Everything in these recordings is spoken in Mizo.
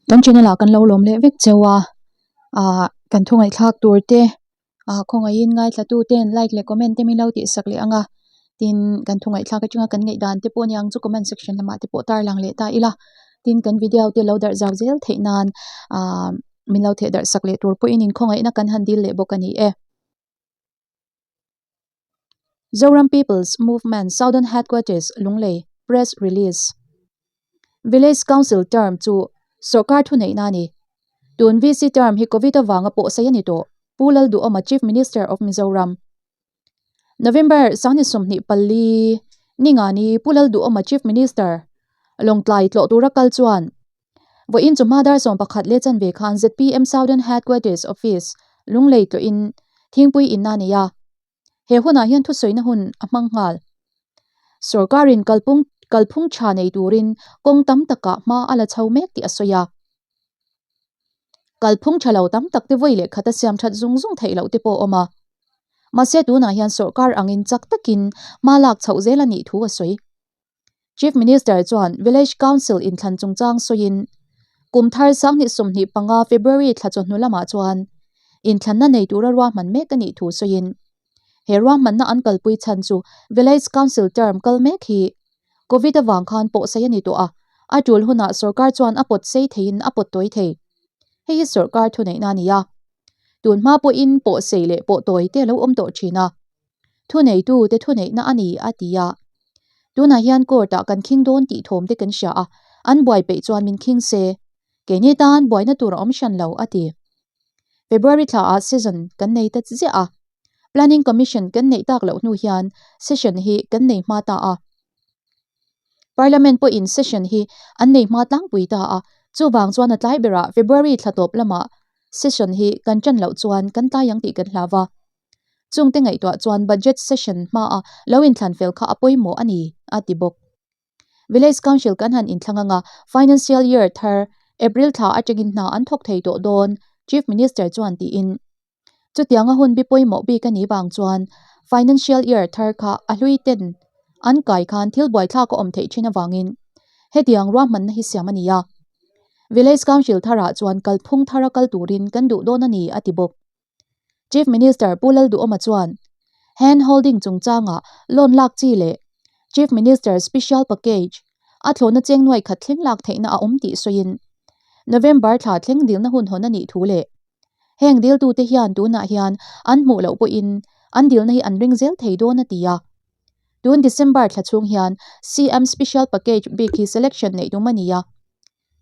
Kan channel ah kan lo lawm leh vek cheu a, ah kan thu ngaihthlak tur te ah khawngaihin ngaithla tu ten like leh comment te min lo tih sak leh ang a, tin kan thu ngaihthlak atanga kan ngaih dan te pawh aniang chu comment section lamah te pawh tarlang leh ta ila, tin kan video te lo darh zau zel theih nan ah min lo theh darh sak leh tur pawhin inkhawngaihna kan han dil leh bawk a ni e. Zoram People's Movement Southern Headquarters Lunglei Press Release Village Council term chu sawrkar thuneihna a ni. Tun VC term hi Covid avanga pawh sei a ni tawh, Pu Lalduhawma Chief Minister of Mizoram. November 24 Ningani Pu Lalduhawma Chief Minister Lawngtlai tlawh tura kal chuan Vawiin chawhma dar 11 leh chanve khan zpm Southern Headquarters Office, Lunglei tlawhin thingpui inna a nei a. He hunah hian thusawina hun a hmang nghal. Sorkarin kalpung kalphung tha nei turin kawng tam takah hma a la chho mek tih a sawi a. Kalphung tha lo tam tak te vawi leh khata siam that zung zung theih loh te pawh a awm a. Mahse tunah hian sorkar angin chak takin hma lak chhoh zel a nih thu a sawi. Chief Minister chuan Village Council inthlan chungchang sawiin, kum thar 2025 February thla chawhnu lamah chuan inthlanna nei tura ruahman mek a nih thu sawiin, he ruahmanna an kalpui chhan chu Village Council term kal mek hi Covid avang khan pawhsei a ni tawh a, a tul hunah sorkar chuan a pawt sei theiin a pawt tawi thei. Hei hi sorkar thuneihna a ni a, tun hma pawhin pawhsei leh pawh tawi te a lo awm tawh thin a. Thuneitu te thuneihna a ni, a ti a. Tunah hian court ah kan khing dawn tih thawm te kan hria a, an buai peih chuan min khing se. Keini tan buaina tur a awm hran lo, a ti. February thla ah session kan nei ta ziah a. Planning Commission kan neih tak loh hnu hian session hi kan nei hma ta a. Parliament pawhin session hi an nei hma tlangpui ta a, chuvang chuan a tlai berah February thla tawp lamah session hi kan ṭan loh chuan kan tlai ang tih kan hlau va. Chungte ngaihtuah chuan budget session hmaa lo inthlan fel kha a pawimawh a ni, a ti bawk. Village Council kan han inthlang anga financial year thar April thla atangin hna an thawk thei tawh dawn, Chief Minister chuan tiin. Chutianga hun bi pawimawh bik a nih vang chuan financial year thar kha a hlui ten an kai khan thil buaithlak a awm theih thin avangin hetiang ruahmanna hi siam a ni a. Village Council tharah chuan kalphung thara kal turin kan duh dawn a ni, a ti bawk. Chief Minister Pu Lalduhawma chuan hand holding chungchanga loan lak chi leh Chief Minister Special Package a thlawhna cheng nuai khat thleng lak theihna a awm tih sawiin November thla thleng dilna hun hawn a nih thu leh heng diltute hian tunah hian an hmuh loh pawhin an dilna hi an ring zel thei dawn a ti a. Tun December thla chhung hian CM Special Package bik hi selection neih tum a ni a.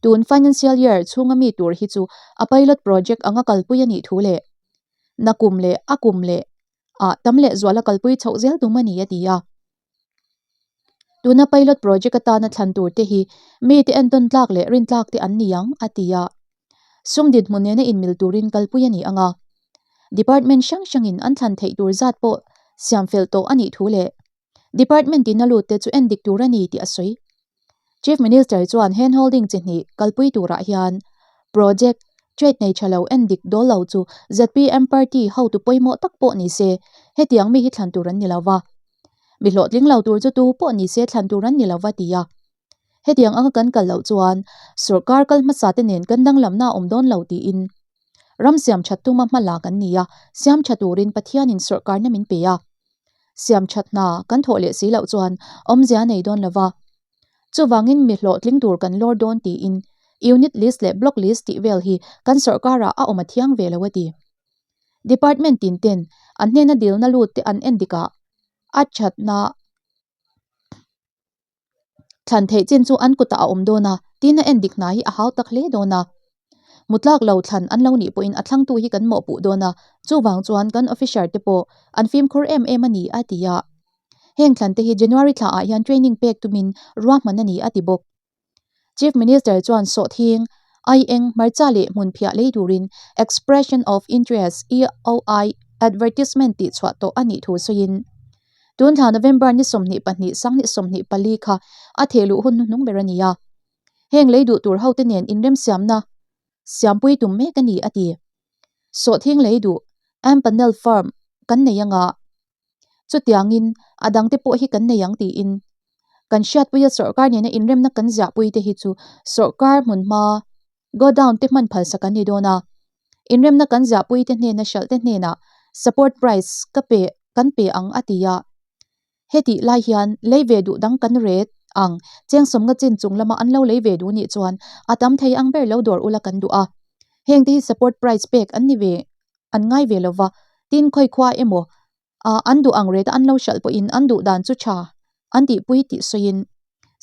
Tun financial year chhunga mi tur hi chu a pilot project anga kalpui a nih thu leh nakum leh a kum leh ah tam leh zuala kalpui chhoh zel tum a ni a ti a. Tuna pilot project atana thlan tur te hi mite entawn tlak leh rintlak te an ni ang a ti a. Sum dinhmun nena inmil turin kalpui a ni ang a. Department hrang hrangin an thlan theih tur zat pawh siam fel tawh a nih thu leh Department in a lut te chu en dik tur a ni tih a sawi. Chief Minister chuan hand holding chi hnih kalpui turah hian project trade nei tha lo en dik dawl lo chu zpm party hotu pawimawh tak pawh ni se hetiang mi hi thlan tur an ni lo va. Mi hlawhtling lo tur chu tu pawh ni se thlan tur an ni lo va ti a. Hetiang anga kan kal loh chuan sorkar kal hmasa te nen kan danglamna a awm dawn lo tiin ram siam that tuma hma la kan ni a, siam tha turin Pathianin sorkarna min pe a. Siam that hna kan thawh leh si loh chuan awmzia a nei dawn lo va. Chuvangin mi hlawhtling tur kan lawr dawn tiin unit list leh block list tih vel hi kan sorkarah a awm a thiang ve lo a ti. Department tin ten an hnena dilna lut te an en dikah a thatna Thlan theih chin chu an kutah a awm dawn a, tin a en dik hna hi a hau tak hle dawn a. Mutlak lo thlan an lo nih pawhin a thlangtu hi kan mawhpuh dawn a, chuvang chuan kan officer te pawh an fimkhur em em a ni, a ti a. Heng thlan te hi January thla ah hian training pek tumin ruahman a ni, a ti bawk. Chief Minister chuan sawhthing, aieng, hmarcha leh hmunphiah lei turin Expression of Interest, EOI, advertisement tihchhuah tawh a nih thu sawiin, Tun thla November ni 22 sang ni 24 kha a theh luh hun hnuhnung ber a ni a. Heng lei duh tur hote nen inremsiamna siampui tum mek a ni, a ti. Sawhthing lei duh Ampanel Firm kan nei anga chutiangin a dangte pawh hi kan nei ang tiin kan hriatpuia sawrkar nena inremna kan ziahpui te hi chu sawrkar hmunhma. Godown te hman phalsak an ni dawn a. Inremna kan ziahpuite hnena hralhte hnenah support price ka pe kan pe ang a ti a. Hetih lai hian lei ve duh dang kan ret ang cheng sawmnga chin chung lama an lo lei ve duh nih chuan a tam thei ang ber lo dawr ula kan duh a. Hengte hi support price pek an ni ve an ngai ve lova, tin khawi khua emaw ah an duh ang reta an lo hralh pawhin an duh dan chu tha an tihpui tih sawiin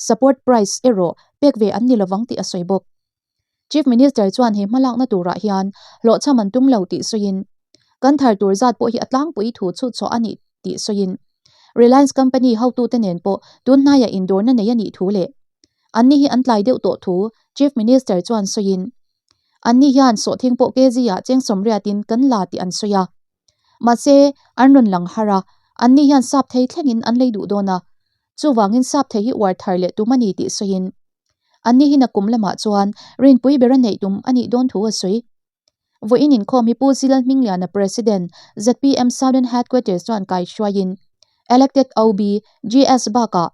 support price erawh pek ve an ni lovang tih a sawi bawk. Chief Minister chuan he hmalakna turah hian hlawhchham an tum lo tih sawiin kan thar tur zat pawh hi a tlangpui thu chhut chhuah a nih tih sawiin Reliance company hotute nen pawh tun hnaiah indawrna nei a nih thu leh anni hi an tlai deuh tawh thu Chief Minister chuan sawiin anni hian sawhthing pawh kg ah cheng sawmriatin kan la tih an sawi a. Mahse, an rawn lang har a, anni hian sap thei thlengin an lei duh dawn a. Chuvangin sap thei hi uar thar leh tum a ni tih sawiin, anni hi nakum lamah chuan rinpui bera neih tum a nih dawn thu a sawi. Vawiin inkhawm hi Pu Zilal Hmingliana President, zpm Southern Headquarters chuan kai hruaiin Elected OB, GS bakah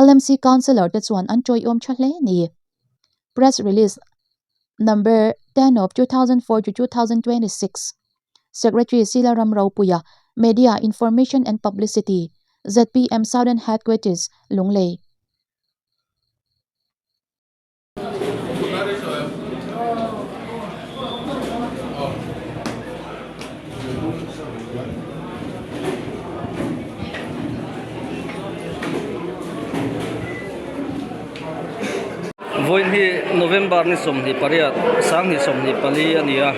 LMC Councillor te chuan an tawiawm tha hle ni. Press Release Number 10 of 2004 to 2026 Secretary Sila Ram Ropuia, Media, Information and Publicity, zpm Southern Headquarters, Lunglei. Vawiin hi November ni 28 2024 a ni a,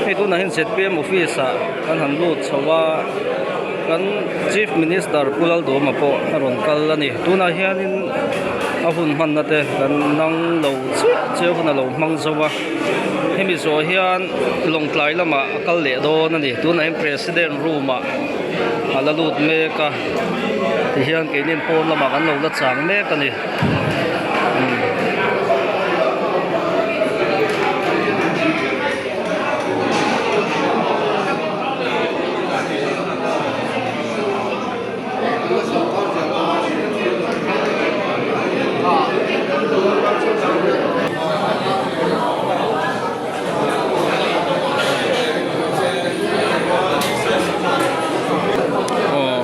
hei tunah hian zpm office ah kan han lut chho a, kan Chief Minister Pu Lalduhoma pawh a rawn kal a ni, tunah hianin a hun hmanna te kan nang lo chiah chiah hun a lo hmang zo a, hemi zawh hian Lawngtlai lamah a kal leh dawn a ni, tunah hian President room ah a la lut mek a, tihian keini pawn lamah kan lo la chang mek a ni. Aw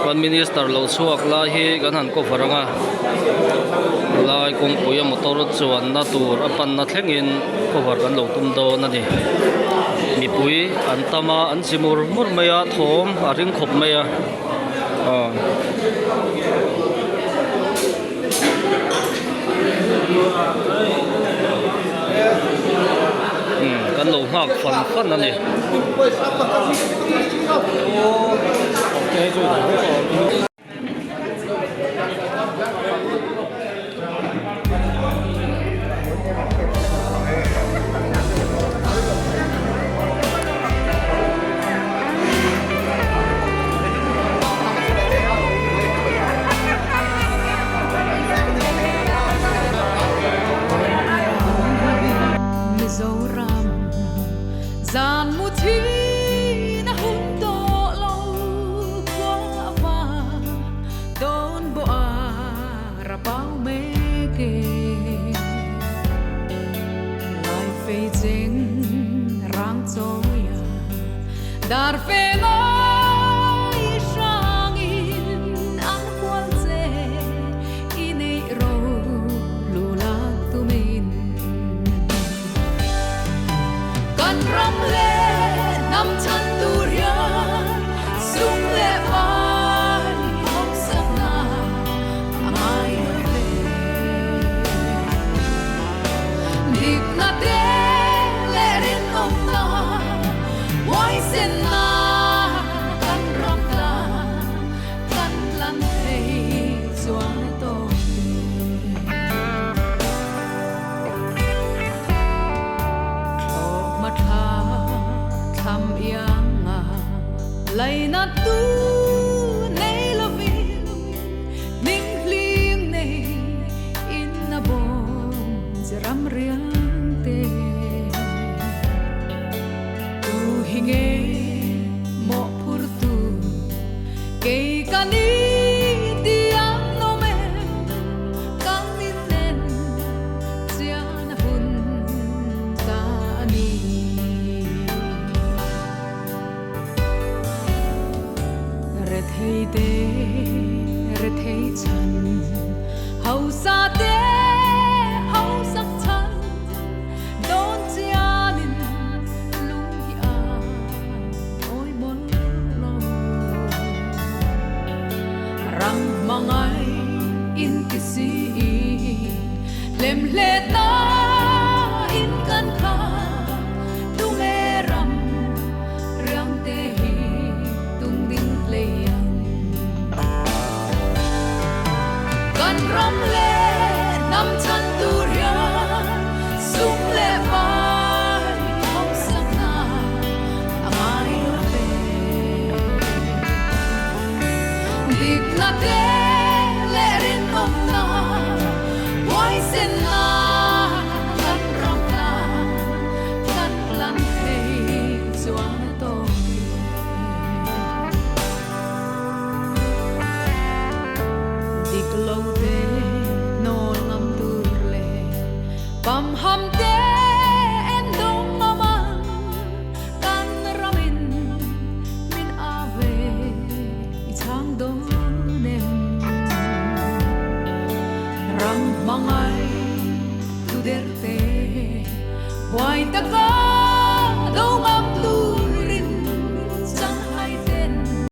kan minister lo chhuak lai hi kan han cover ang a helai kawngpui a motor chuanna tur a panna thlengin cover kan lo tum dawn a ni mipui an tam a an chi mur mur mai a thawm a ring khawp mai a aw. Kan lo nghak fan fan a ni. Dik lo te hnawl ngam tur leh pamham te en dawng ngam ang kan ramin min a ve i chhang dawn em? Ram hmangaih tu der te huai taka.